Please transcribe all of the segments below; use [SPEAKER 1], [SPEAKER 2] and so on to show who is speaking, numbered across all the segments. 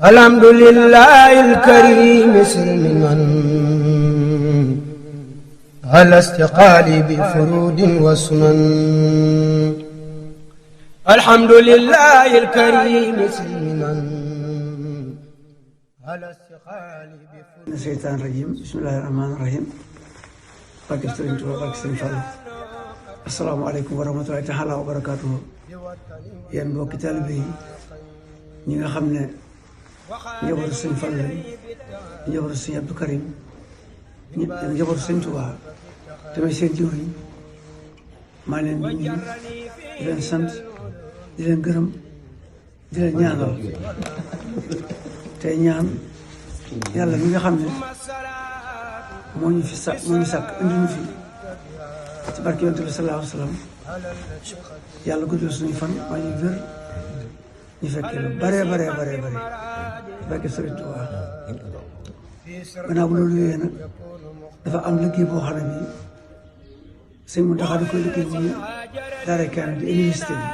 [SPEAKER 1] الحمد لله الكريم سلما على استقالي بفرود وسنن. الحمد لله الكريم سلما على استقالي بفرود.
[SPEAKER 2] الشيطان الرجيم بسم الله الرحمن الرحيم. barke Sëriñ Tuubaa barke Sëriñ Fallu. asalaamaaleykum wa rahmatulahi taala wa barakaatuhu. yéen mbokki taalibe yi ñi nga xam ne njabootu Sëriñ Fallu lañ, njabootu Sëriñ Abdou Karim, njabootu Sëriñ Tuubaa tamit seen jëwriñ, maa leen di nuyu di leen sant di leen gërëm di leen ñaanal tey ñaan yàlla mi nga xam ne moo ñu sàkk indi ñu fi ci barke Yonent bi sallallahu alayhi wa sallam yàlla guddal suñu fan maa ñu wér ñu fekkee lu bare barke Sëriñ Tuubaa. gannaaw bu loolu yooyee nag dafa am liggéey boo xam ne bii sëñ Muntaxa di koy liggéey bu daara kaamil di université bi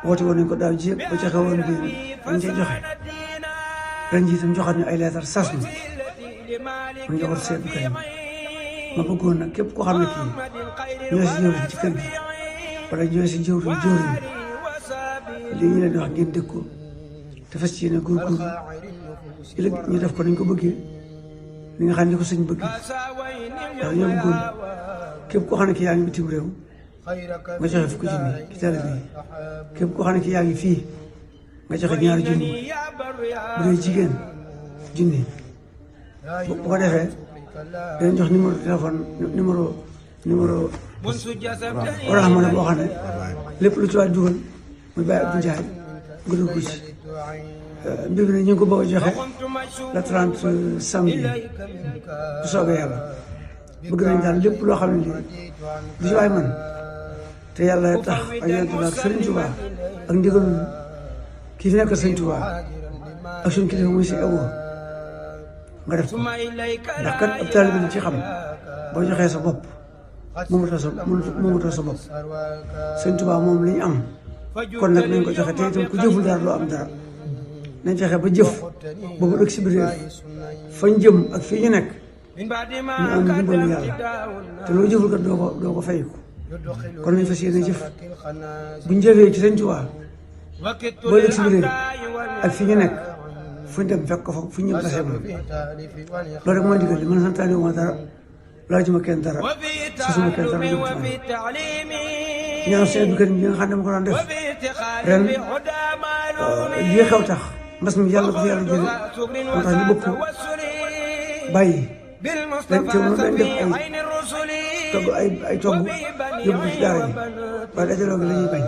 [SPEAKER 2] woote woon nañ ko daaw jéeg ba ca xewoon bi dañ cee joxe ren jii itam joxaat ñu ay leetar sas ma mu njaboot Sëriñ Abdou Karim ma bëggoon nag képp koo xam ne kii ñoo si jëwriñ ci kër gi wala ñoo si jëwriñ lii ñu leen di wax ngeen dégg ko te fas yéene góorgóorlu ñu def ko nañ ko bëggee li nga xam ne ko sëñ bëggee ndax ñoo bëggoon képp koo xam ne kii yaa ngi bitim réew nga joxe fukki junni ci taalibe yi képp koo xam ne kii yaa ngi fii nga joxe ñaari junni bu dee jigéen junni bu ko defee dañ jox numéro téléphone numéro Orange Money boo xam ne lépp lu ci waay dugal muy bàyyi Abdou Ndiaye nga dugg ci mbir bi nag ñu ngi ko bëgg a joxe le 30 samedi bu soobee yàlla bëgg nañ daal lépp loo xam ne lii lu ci waay man te yàlla tax ak Yonent bi ak Sëriñ Tuubaa ak ndigalul kii fi nekk Sëriñ Tuubaa ak suñu kilifa muy si ewo nga def ko ndax kat ab taalibe bi ci xam boo joxee sa bopp moomatoo sa bopp Sëriñ Tuubaa moom la ñu am kon nag nañ ko joxe te itam ku jëful dara doo am dara nañ fexe ba jëf boobu ëgg si biir fañ jëm ak fii ñu nekk ñu am ndimbalu yàlla te loo jëful kat doo ko fay ko kon nañ fas yéene jëf buñ jëfee ci Sëriñ Tuubaa boo ëgg si biir ak fii ñu nekk fu ñu dem fekk ko fa fu ñu ñëw tase moom loolu rek mooy ndigal li man santaane wu ma dara laajuma kenn dara sasuma kenn dara jëm ci man ñaan Sëriñ Abdou Karim bi nga xam ne ma ko daan def ren lii xew tax mbas mi yàlla ko fi yàlla jële moo tax ñu bëgg ko bàyyi ren teewul dañ def ay togg yóbbu ko ci daara ji waaye dajaloo gi la ñuy bañ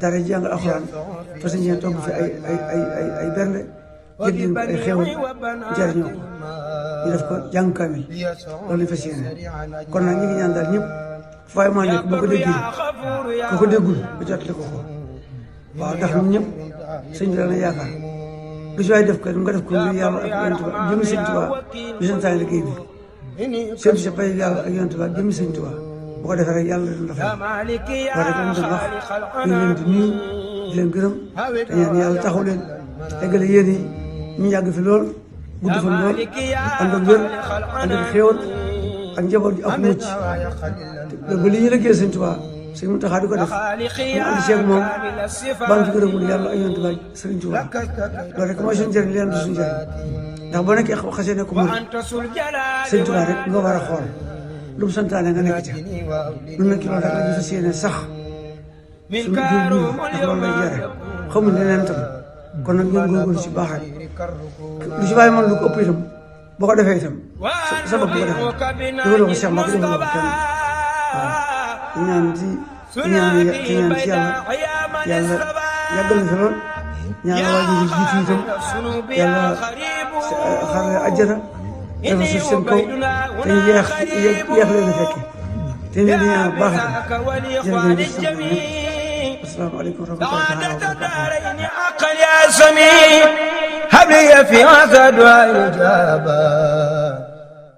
[SPEAKER 2] daara ji jàngal alxuraan fas yéene togg fi ay bernde jël leen ay xéewal jariñoo ko ñu def ko jàng kaamil loolu lañ fas yéene kon nag ñu ngi ñaan daal ñëpp fay maa nekk boo ko déggee ku ko déggul ba jotale ko waaw ndax ñun ñëpp sëñ bi dana yaakaar lu si waay def ko nga def ko ngir yàlla ak Yonent ba jëmi Sëñ Tuubaa bi seen taay liggéey bi seen si pay yàlla ak Yonent ba jëmi Sëñ Tuubaa bu ko defee rek yàlla dina la fay wax rek lañ doon wax ñu leen di nuyu di leen gërëm te ñaan yàlla taxaw leen eggale yéen yi ñu yàgg fi lool gudd fan lool ànd ak wér ànd ak xéewal ak njaboot gi ak mucc ba li ñu liggéey Sëñ Tuubaa Sëñ Muntaxa di ko def ñu ànd seeg moom ban fi gërëmul yàlla ak Yonent ba Sëriñ Tuubaa loolu rek mooy suñu njëriñ leen du suñu njëriñ ndax boo nekkee xasee ne ko murid Sëñ Tuubaa rek nga war a xool lu mu santaane nga nekk ca lu nekk loolu rek la ñu fas yéene sax suñu jur ndax loolu lay jare xamul leneen tam kon nag ñoom góorgóorlu ci baax rek lu ci bàyyi man lu ko ëpp itam boo ko defee itam sa bopp bu ko defee defaloo ko Cheikh Mbacke defaloo ko kenn waaw ñaan ci yàlla yàggal na fi lool ñaan waa ji jiitu itam yàlla xarale àjjana dafa suuf seen kaw te ñu yeex leen a fekke te ñu di ñaan baax itam jërëjëf sant ñëpp asalaamaaleykum wa rahmatullahi taala wa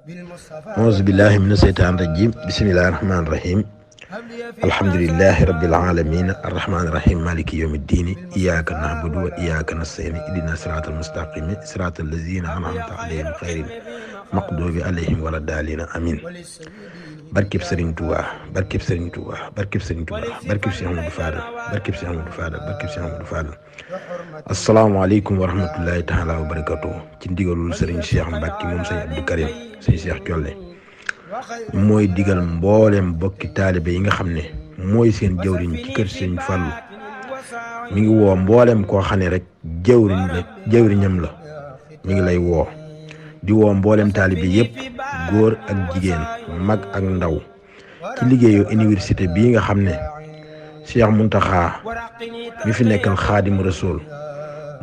[SPEAKER 3] barakatuh. auzu billahi mina seytaani rajim bismillahi rahmaani rahim alhamdulillahi rabbil alamin arrahmani rahim maliki yawmi ddin iyyaka na'budu wa iyyaka nasta'in ihdina siratal mustaqim siratal ladzina an'amta alayhim ghayril maghdubi alayhim waladdallin amin. barkib Serigne Touba barkib Serigne Touba barkib Serigne Touba barkib Cheikh Amadou Fadal barkib Cheikh Amadou Fadal barkib Cheikh Amadou Fadal. asalaamaaleykum wa rahmatullahi taala wa barakatuh. ci ndigalul Serigne Cheikh Mbacke moom Serigne Abdou Karim Serigne Cheikh Thiolle mooy digal mboolem bokki taalibe yi nga xam ne mooy seen jëwriñ ci kër Serigne Fallou. mi ngi woo mboolem koo xam ne rek jëwriñam la mi ngi lay woo. di woo mboolem taalibe yëpp góor ak jigéen mag ak ndaw ci liggéeyu université bii nga xam ne Cheikh Mountakha mi fi nekkal Xaadimu Rasuul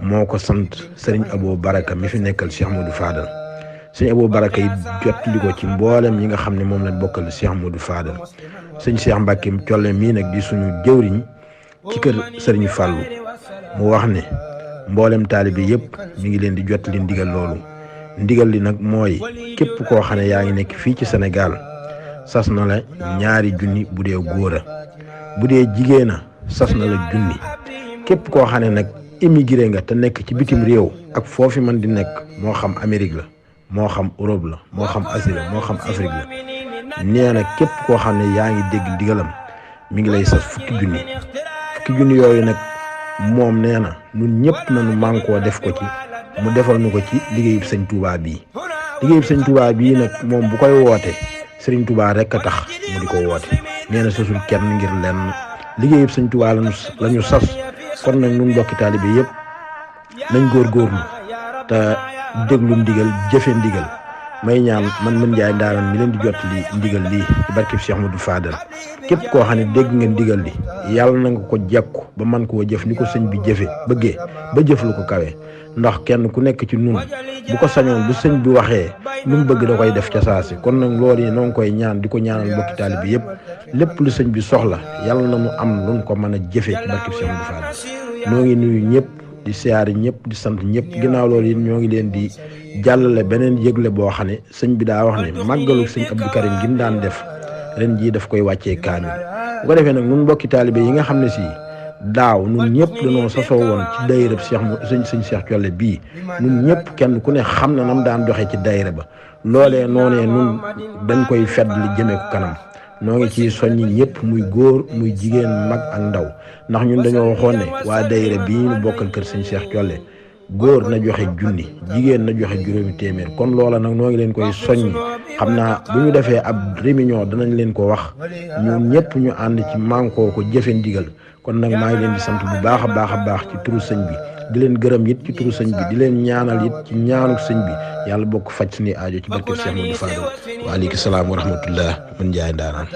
[SPEAKER 3] moo ko sant Serigne Abou Baraka mi fi nekkal Cheikh Modou Fadal. Serigne Abou Baraka yi jottali ko ci mboolem yi nga xam ne moom lañ bokkal Cheikh Modou Fadal. sëñ Cheikh Mbacke Thiolle mii nag di suñu jëwriñ ci kër Serigne Fallou mu wax ne mboolem taalibe yëpp mi ngi leen di jottali ndigal loolu. ndigal li nag mooy képp koo xam ne yaa ngi nekk fii ci Sénégal sas na la 2 junni bu dee góor a bu dee jigéen a sas na la 1 képp koo xam ne nag immigré nga te nekk ci bitim réew ak foofi man di nekk moo xam Amérique la moo xam Europe la moo xam Asie la moo xam Afrique la nee na képp koo xam ne yaa ngi dégg ndigalam mi ngi lay sas 10 junni yooyu nag moom nee na ñun ñëpp nañu mànkoo def ko ci mu defal nu ko ci liggéeyub sëñ Touba bii. liggéeyub sëñ Touba bii nag moom bu koy woote Serigne Touba rek a tax mu di ko woote nee na sasul kenn ngir lenn liggéeyub sëñ Touba lañu sas. kon nag ñun mbokki taalibe yëpp nañ góorgóorlu te déglu ndigal jëfe ndigal may ñaan man mën jaay ndaaran mi leen di jottali ndigal lii ci barkeb Cheikh Modou Fadal képp koo xam ne dégg ngeen ndigal li yàlla na nga ko jekku ba man koo jëf ni ko sëñ bi jëfe bëggee ba jëf lu ko kawe. ndax kenn ku nekk ci nun bu ko sañoon bu sëñ bi waxee lu mu bëgg da koy def ca saasi. kon nag loolu yi noo ngi koy ñaan di ko ñaanal mbokki taalibe bi yëpp lépp lu sëñ bi soxla yàlla na mu am luñ ko mën a jëfe ci barkeb Cheikh Modou Fadal. noo ngi nuyu ñëpp di siyaari ñëpp di sant ñëpp ginnaaw loolu yi ñoo ngi leen di jàllale beneen yëgle boo xam ne sëñ bi daa wax ne màggalu sëñ Abdou Karim gi daan def ren jii daf koy wàccee kaamil. bu ko defee nag nun mbokki taalibe yi nga xam ne si daaw ñun ñëpp dañoo sasoo woon ci daayira sëñ Cheikh Thiolle bii ñun ñëpp kenn ku ne xam na nam daan doxee ci daayira ba loolee noonee nun dañ koy fedd li jëmee ko kanam. noo ngi ci soññi ñëpp muy góor muy jigéen mag ak ndaw ndax ñun dañoo waxoon ne waa daayira bii ñu bokkal kër sëñ Cheikh Thiolle góor na joxe 1 jigéen na joxe 200. kon loola nag noo ngi leen koy soññi xam naa bu ñu defee ab réunion danañ leen ko wax ñun ñëpp ñu ànd ci mànkoo ko jëfe ndigal. kon nag maa ngi leen di sant bu baax a baax ci turu sëñ bi di leen gërëm it ci turu sëñ bi di leen ñaanal it ci ñaanu sëñ bi yàlla bokk faj suñuy aajo ci barkeb Cheikh Modou Fadal. waaleykum salaam wa rahmatullah mën jaay ndaanaan.